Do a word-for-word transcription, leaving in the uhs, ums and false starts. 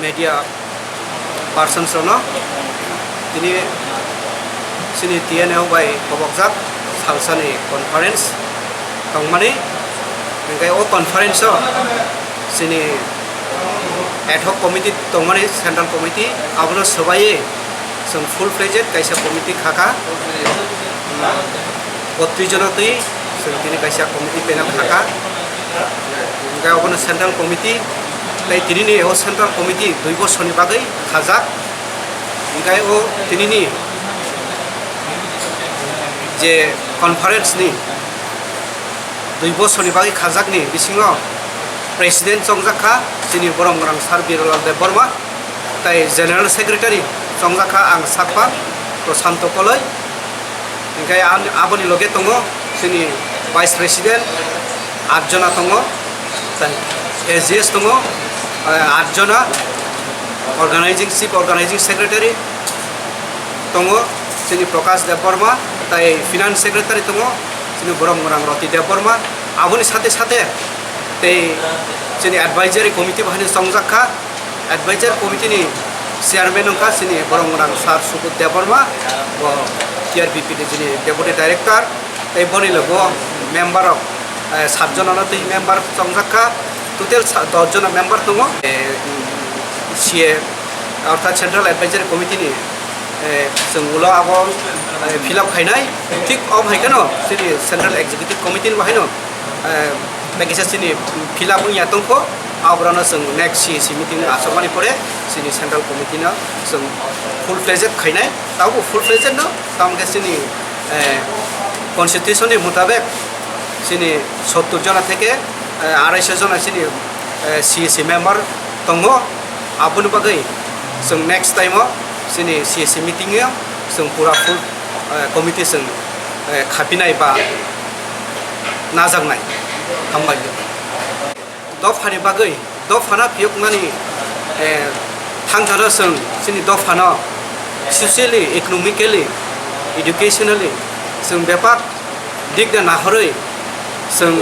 Media persons rokno tini chini T N A O bai kobokjak salsani conference tongmani, hingke o conference o chini ad hoc committee tongmani, central committee, abono swbaiwi chwng full fledged kaisa committee khaka, botris jona twi chwng tini kaisa committee panel khaka, hingke obono central committee, tei tinini o central committee dui bosorni bagwi khajak, hingke o tinini je conference ni dui bosorni bagwi khajakni bisingo president chongjak kha chini borok gwnang Sir Birolal Debbarma, tei general secretary chongjak kha ang sakpa Prashanto Koloi, hingke an-, aboni loge tongo chini vice president atjona tongo, tei S G S tongo, eh, atjona, organizing, chief organizing secretary tongo chini Prakash Debbarma, tei finance secretary tongo chini borok gwnang Roti Debbarma. Aboni sate sate tei chini advisory committee bo haino chongjak kha. Advisory committee ni chairman wngkha chini borok gwnang Sir Subodh Debbarma, bo T R B P ni chini deputy director, tei boni logo member rok, eh, sat jona no twi member chongjak kha. Total sa-, dos jona member tongo. Eh, C A, orthat Central Advisory Committee ni, eh, chwng ulo abo, eh, fill up khainai. Thik omo hai kheno chini Central Executive Committee ni bo haino, eh, bai kisa chini fill up wngya tongkho. Aborano chwng next C A C meeting achomani pore chini Central Committee no chwng full fledged khainai. Tabuk full fledged no, tamo khe chini, eh, constitution ni mutabek chini sottur jona theke, eh, araisho jona chini, eh, C A C member tongo. Aboni bagwi chwng next time o chini C A C meeting o chwng pura full, eh, committee chwng, eh, khapinai ba najaknai. Hambai. Dophani bagwi, dophano phiyoknani, eh, thangthano chwng chini dophano socially, economically, educationally chwng bebak dik de nahorwi chwng